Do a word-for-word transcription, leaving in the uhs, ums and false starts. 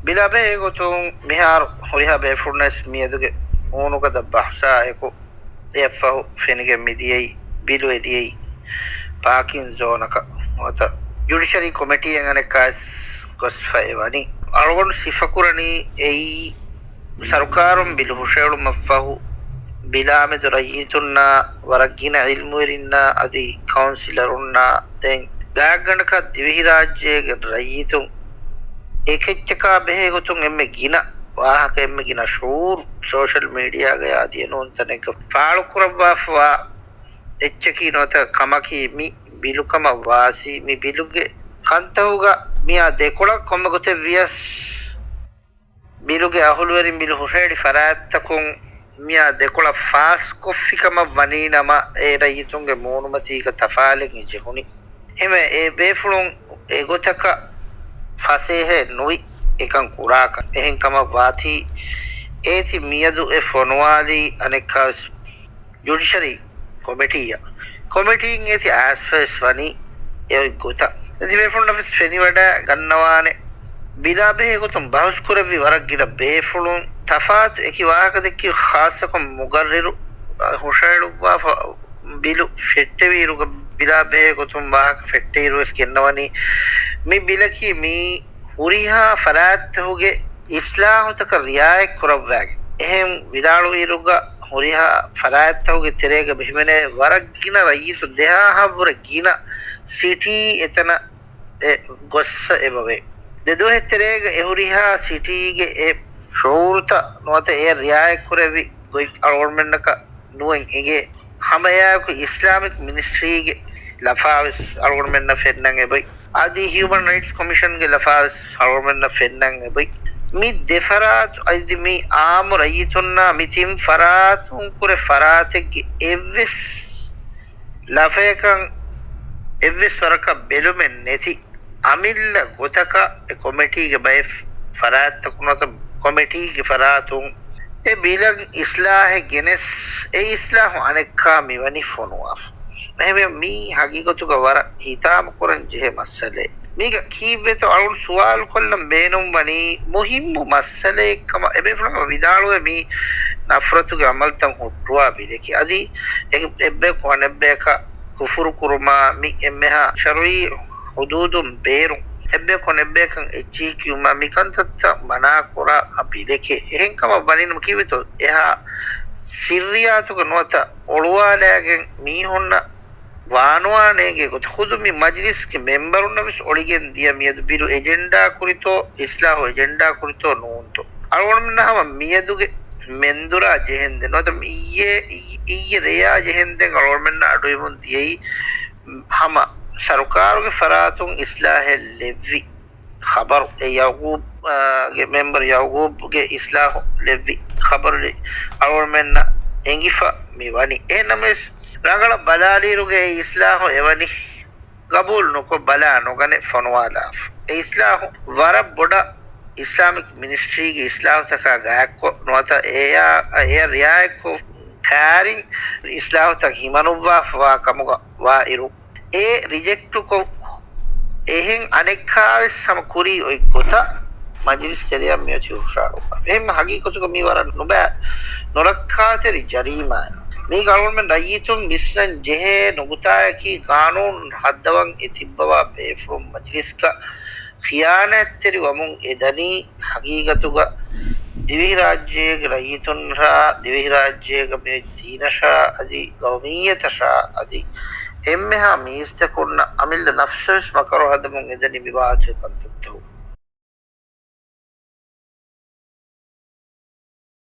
ބިލާ ބެހޭ ގޮތުން މިހާރު ހުރިހާ ބޭފުޅުންނަސް މިއަދުގެ މޫނުގަދަ ބަހްސާއެކު އެއަށްފަހު ފެނިގެން މިދިޔައީ ބިލު އެދިޔައީ ޕާކިން ޒޯނަކަށް ނުވަތަ ޖުޑިޝަރީ ކޮމިޓީއެއް އަނެއްކާވެސް ގޮސްފައި ވަނީ. އަޅުގަނޑު ސިފަކުރަނީ އެއީ ސަރުކާރުން ބިލު ހުށައެޅުމަށްފަހު ބިލާމެދު ރައްޔިތުންނާ ވަރަށް ގިނަ ޢިލްމުވެރިންނާ އަދި ކައުންސިލަރުންނާ ދެން ގާތްގަނޑަކަށް ދިވެހިރާއްޖޭގެ ރައްޔިތުން އެކެއްޗަކާ ބެހޭ ގޮތުން އެންމެ ގިނަ ވާހަކަ، އެންމެ ގިނަ ޝުޢޫރު ސޯޝަލް މީޑިއާގައާ އަދި އެނޫން ތަނެއްގަ ފާޅުކުރައްވާފަވާ އެއްޗަކީ ނުވަތަ ކަމަކީ މި ބިލު ކަމަށް ވާތީ. މި ބިލުގެ ކަންތައްގަ މިއާ ދެކޮޅަށް ކޮންމެ ގޮތެއް ވިޔަސް ބިލުގެ އަހުލުވެރިން ބިލު ހުށައެޅި ފަރާތްތަކުން މިއާ ދެކޮޅަށް ފާސްކޮށްފި ކަމަށް ވަނީ ނަމަ، އެ ރައްޔިތުންގެ މޫނުމަތީގަ ތަފާލެއް ޖެހުނީ. އެހެންވެ، އެ ބޭފުޅުން އެގޮތަކަށް ފަސޭހައެއް ނުވި އެކަން ކުރާކަށް. އެހެން ކަމަށް ވާތީ، އޭތި މިއަދު އެ ފޮނުވާލީ އަނެއްކާވެސް ޖުޑިޝަރީ ކޮމިޓީއަށް. ކޮމިޓީން އޭތި އައިސްފަވެސް ވަނީ އެ އޮތް ގޮތަށް. އެ ތިބޭފުޅުންނަށް ވެސް ފެނިވަޑައި ގަންނަވާނެ. ބިލާ ބެހޭ ގޮތުން ބަހުސް ކުރެއްވި ވަރަށް ގިނަ ބޭފުޅުން ތަފާތު އެކި ވާހަކަ ދެއްކި، ޚާއްޞަކޮށް މުގައްރިރު ހުށައެޅުއްވާފަ ބިލު ފެއްޓެވިއިރުގަ، ބިލާ ބެހޭ ގޮތުން ވާހަކަ ފެއްޓެއިރު ވެސް ގެންނަވަނީ މި ބިލަކީ މީ ހުރިހާ ފަރާތްތަކުގެ އިސްލާހުތަކަށް ރިއާޔަތް ކުރައްވާގެން. އެހެން ވިދާޅުވިއިރުގަ ހުރިހާ ފަރާތްތަކުގެ ތެރޭގަ ބެހިމެނޭ ވަރަށް ގިނަ ރައްޔިތު ދެހާހަށްވުރެ ގިނަ ސިޓީ އެތަނަށް އެ ގޮއްސަ އެބަވޭ. ދެ ދުވަހެއް ތެރޭގަ އެ ހުރިހާ ސިޓީގެ އެ ޝުޢޫރުތައް ނުވަތަ އެ ރިއާޔަތް ކުރެއްވި ގޮތް އަޅުގަނޑުމެންނަކަށް ނުއެއް އެނގޭ. ހަމަ އެއާއެކު އިސްލާމިކް މިނިސްޓްރީގެ ލަފާވެސް އަޅުގަނޑުމެންނަށް ފެންނަން އެބައި. އަދި ހިއުމަން ރައިޓްސް ކޮމިޝަންގެ ލަފާވެސް އަޅުގަނޑުމެންނަށް ފެންނަން އެބައި. މި ދެ ފަރާތު އަދި މި އާއްމު ރައްޔިތުންނާ މި ތިން ފަރާތުން ކުރެ ފަރާތެއްގެ އެއްވެސް ލަފަޔަކަށް އެއްވެސް ވަރަކަށް ބެލުމެއް ނެތި އަމިއްލަ ގޮތަކަށް އެ ކޮމިޓީގެ ބައެއް ފަރާތްތަކުން ނުވަތަ ކޮމިޓީގެ ފަރާތުން އެ ބިލަށް އިސްލާހެއް ގެނެސް، އެ އިސްލާހު އަނެއްކާ މިވަނީ ފޮނުވާފަ. އެހެންވެ، މީ ހަގީގަތުގަ ވަރަށް ހިތާމަކުރަން ޖެހޭ މައްސަލައެއް. މީގަ ކީއްވެތޯ އަޅުން ސުވާލުކޮށްލަން ބޭނުންވަނީ މުހިއްމު މައްސަލައެއް ކަމަށް. އެބޭފުޅުން ވިދާޅުވޭ މީ ނަފްރަތުގެ އަމަލުތައް ހުއްޓުވާ ބިލެކޭ. އަދި އެ-، އެއްބަޔަކު އަނެއްބަޔަކަށް ކުފުރު ކުރުމާ، މި އެންމެހާ ޝަރުޢީ ޙުދޫދުން ބޭރުން އެއްބަޔަކު އަނެއްބަޔަކަށް އެއްޗިހި ކިޔުމާ، މި ކަންތައްތައް މަނާ ކުރާ ބިލެކޭ. އެހެން ކަމަށް ވަނީނަމަ ކީއްވެތޯ އެހާ ސިއްރިއްޔާތުގަ ނުވަތަ އޮޅުވާލާގެން މީހުންނަށް ވާނުވާނޭގެ ގޮތަށް ޚުދު މި މަޖިލިސްގެ މެމްބަރުންނަށް ވެސް އޮޅިގެން ދިޔަ މިއަދު ބިލު އެޖެންޑާ ކުރިތޯ، އިސްލާހު އެޖެންޑާ ކުރިތޯ ނޫންތޯ. އަޅުގަނޑުމެންނަށް ހަމަ މިއަދުގެ މެންދުރާ ޖެހެންދެން ނުވަތަ އިއްޔެ، އިއްޔެ ރެޔާ ޖެހެންދެން އަޅުގަނޑުމެންނަށް އަޑުއިވުން ދިޔައީ ހަމަ ސަރުކާރުގެ ފަރާތުން އިސްލާހެއް ލެއްވި ޚަބަރު، އެ ޔަޢުޤޫބް، އާ، ގެ މެމްބަރު ޔަޢުޤޫބްގެ އިސްލާހު ލެއްވި ޚަބަރު އަޅުގަނޑުމެންނަށް އެނގިފަ މި ވަނީ. އެހެންނަމަވެސް، ރަނގަޅަށް ބަލާލިއިރުގެ އެ އިސްލާހު އެވަނީ ގަބޫލު ނުކޮށް ބަލާ ނުގަނެ ފޮނުވާލާފަ. އެ އިސްލާހު ވަރަށް ބޮޑަށް އިސްލާމިކް މިނިސްޓްރީގެ އިސްލާހުތަކާ ގާތްކޮށް ނުވަތަ އެޔާ، އެޔަށް ރިއާޔަތްކޮށް ކާރިން އިސްލާހުތައް ހިމަނުއްވާފަވާ ކަމުގަ ވާއިރު، އެ ރިޖެކްޓުކޮށް، އެހެން އަނެއްކާވެސް ހަމަ ކުރީ އޮތް ގޮތަށް މަޖިލިސް ތެރެއަށް މިއޮތީ ހުށައަޅުއްވާ. އެހެން ހަގީގަތުގަ މީ ވަރަށް ނުބައި ނުރައްކާތެރި ޖަރީމާއެއް. މީގަ އަޅުގަނޑުމެން ރައްޔިތުން ވިސްނަން ޖެހޭ ނުކުތާއަކީ، ގާނޫނު ހައްދަވަން އެ ތިއްބަވާ ބޭފުޅުން މަޖިލިސްގަ ޚިޔާނާތްތެރިވަމުން އެދަނީ، ހަގީގަތުގަ ދިވެހިރާއްޖޭގެ ރައްޔިތުންނަށާ، ދިވެހިރާއްޖޭގަ މި ދީނަށާ އަދި ގައުމިއްޔަތަށާ އަދި އެންމެހާ މީސްތަކުންނަށް އަމިއްލަ ނަފްސަށް ވެސް މަކަރު ހަދަމުން އެދަނީ މި ވާހަކަ ކަންތައްތަކުގަ.